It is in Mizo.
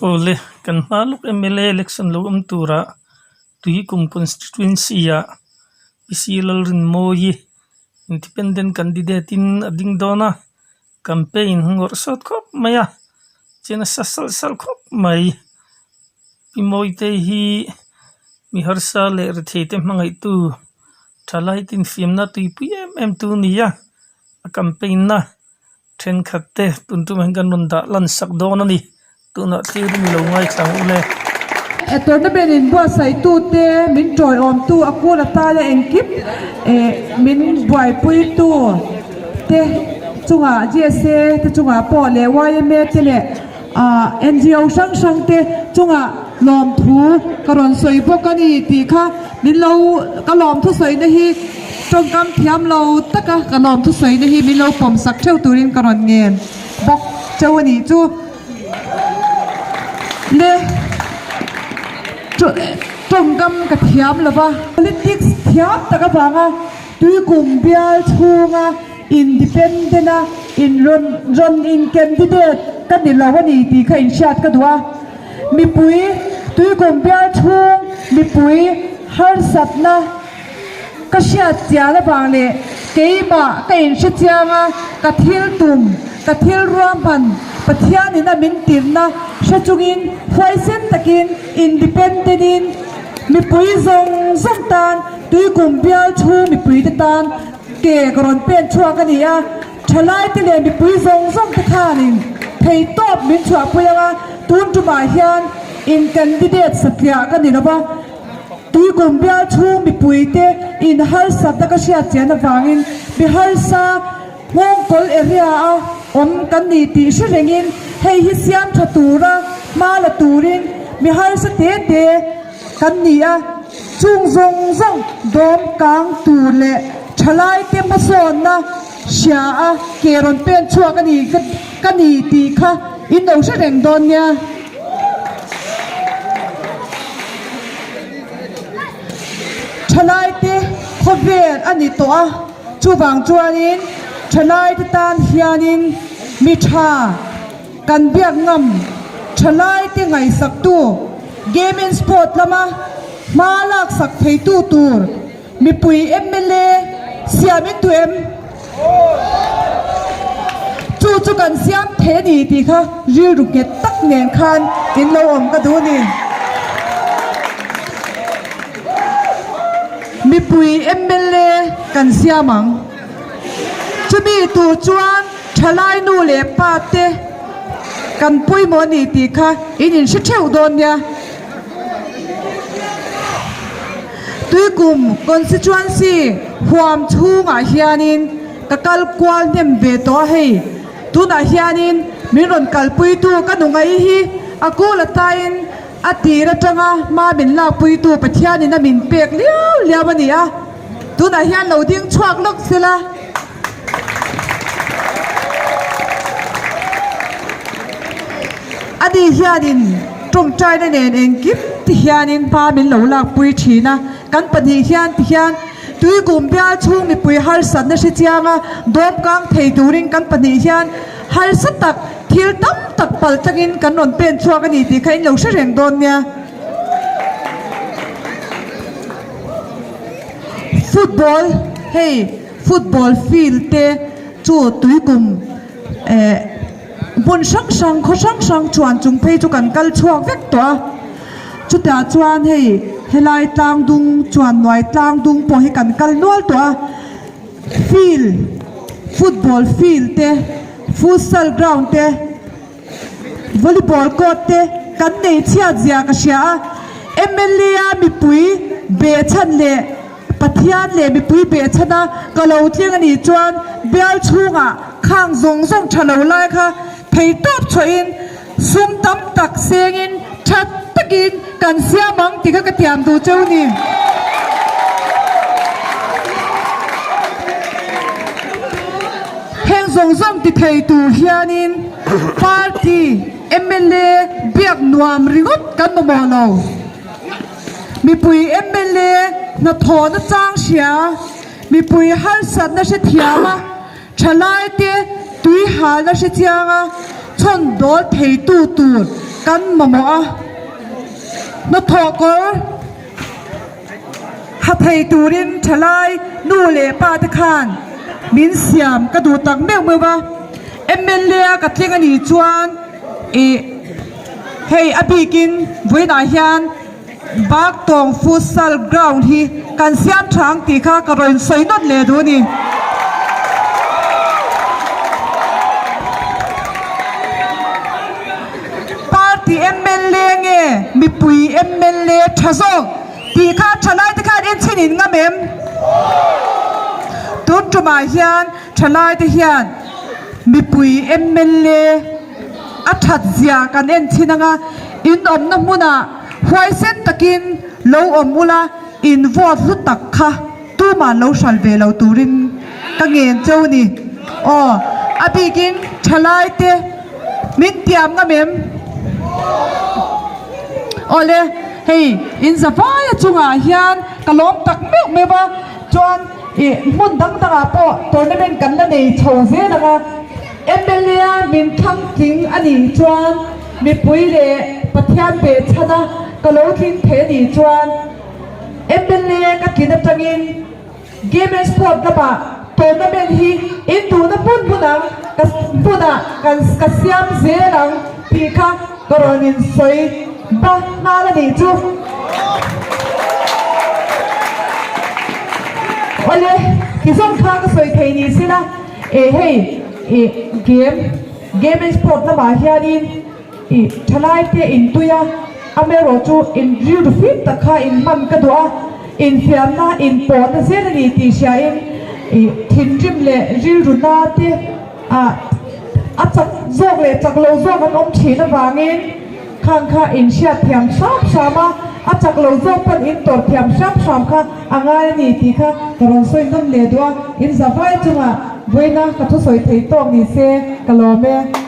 Awle, kan hma lawk mla election lo awm turah Tuikum constituency ah PC Lalrinmawii independent candidate in a ding dawn a, campaign ngawrh sawt khawp mai a, che nasa salh salh khawp mai. Pi Mawite hi mi harsa leh rethei te hmangaihtu thalai te infiamna tuipui em em tu a ni a, a campaign na. Thenkhat te tun tumah hian kan rawn dah lan sak dawn a ni. Tunah thlir in lo ngaithla ang u le. E tournament in buatsaihtu te min tawiawmtu a kul atana engkim eh min buaipuitu te chungah GSA te chungah pawh leh yma te leh ah NGO hrang hrang te chungah lawmthu ka rawn sawi bawk a ni tih kha min lo ka lawmthu sawina hi Tawngkam thiam lo taka ka lawm thusawina hi min lo pawm sak theuh turin ka rawn ngen bawk cheu a nih chu. Le tawngkam ka thiam lo va. Politics thiam tak avanga Tuikum bial chhunga independent a in rawn rawn in candidate ka ni lo a ni tih kha inhriat ka duh a. Mipui Tuikum bial chhung mipui harsatna. Ka hriat chian avang leh keimah ka inhre chiang a, ka thil tum, ka thil ruahman Pathianin a min tirhna hre chungin huaisen takin independent in mipui zawng zawng tan Tuikum bial chhung mipuite tan ke ka rawn pen chhuak a ni a, thalaite leh mipui zawng zawng te khanin theihtawp min chhuahpui ang a, tun tumah hian in candidate satliah ka ni lo va. Tuikum bial chhung mipuite in harsatna ka hriat chian avangin mi harsa nghawngkawl area a awm kan ni tih hre rengin hei hi siam tha tura hma la turin mi harsa te te kan ni a, chung zawng zawng dawm kang tur leh thalaite hmasawnna hria a ke rawn pen chhuak a ni ka ni tih kha in lo hre reng dawn nia. Thalaite khawvel a ni tawh a, chuvang chuanin thalaite tan hianin mi tha kan biak ngam thalaite ngaihsaktu game and sport lama hma laksak theitu tur Mipui mla siam in duh em? Chu chu kan siam thei a ni tih kha rilru nghet tak nen khan in lo awm ka duh a ni. Mipui mla kan siam ang. Chumi tur chuan thalai nu leh pa te kan pawimawh a ni tih kha in inhre theuh dawn nia. Tuikum constituency huam chhungah hianin ka kal kual hnem ve tawh a hei. Tunah hianin min rawn kalpuitu ka nu ngai hi a kul atain a tir atanga hma min lakpuitu Pathianin a min pek liau liau a ni a. Tunah hian lo ding chhuak lawk sela. Ani hianin tawngtaina nen engkim ti hianin hma min lo lakpui thin a, kan pahnih hian ti hian Tuikum bial chhung mipui harsatna hre chianga dawmkang thei turin kan pahnih hian harsa tak thil tam tak pal tlangin kan rawn pen chhuak a ni tih kha in lo hre reng dawn nia. Football hei football field te chu tuikum eh hmun hrang hrang khaw hrang hrang chuan chung phei chu kan kal chhuak vek tawh a chutah chuan hei helai tlang dung chuan nuai tlang dung pawh hi kan kal nual tawh a field football field te futsal ground te. Volleyball court te kan nei chhiat zia ka hria a, mla a mipui behchhan leh Pathian leh mipui behchhan a ka lo tling a nih chuan bial chhungah khang zawng zawng tha lo lai kha thei tawp chhuahin sum tam tak sengin tha takin kan siam ang tih kha ka tiam duh cheu ni. Heng zawng zawng ti thei tur hianin party mla biak nuam ringawt kan mamawh lo. Mipui mla hnathawhna chang hria, mipui harsatna hrethiam a, thalaite tui halna hrechiang a, chhawn dawl theitu tur. kan mamawh a, hnathawh kawr ha thei turin thalai nu leh pa te khan min siam ka duh tak meuh meuh va, mla a ka tling a nih chuan ih hei a bikin vawiinah hian Baktawng futsal ground hi kan siam tha ang tih kha ka rawn sawi nawt leh duh a ni. Party mla nge mipui mla tha zawk tih kha thalai te khan enchhin in ngam em? Tun tumah hian thalai te hian mipui mla a that zia kan enchhin anga in awmna hmunah huaisen takin lo awm ula in vote hlu tak kha Tuman lo hral ve lo turin ka ngen cheu ni. Aw, a bikin thalai te min tiam ngam em? Awle, hei in zavaia chungah hian ka lawm tak meuh meuh a, chuan ih hmun dang dangah pawh tournament kan la nei chho zel ang a, mla a min thlang tling a nih chuan mipui leh Pathian behchhana ka lo tling thei a nih chuan, MLA ka tlin atangin Game and Sport lamah tournament hi in duhna hmun hmun ang ka hmunah kan ka siam zel ang tih kha ka rawn in sawi ba nghal a nih chu. Awle ti zawng kha ka sawi thei ni sela e hei i game Game and Sport lamah hianin Ih, thalaite intui a, amaherawh chu in rilru fim tak kha in hman ka duh a, infiamna inpawhna zel a ni tih hriain ih thinrim leh rilru na te ah a chak zawk leh chak lo zawk an awm thin avangin khang kha in hriat thiam hram hram a, a chak lo zawk pawn in tawrh thiam hram hram kha a ngai a ni tih kha ka rawn sawi nawn leh duh a, in zavai chungah vawiina ka thusawi thei tawk ni se ka lawm e.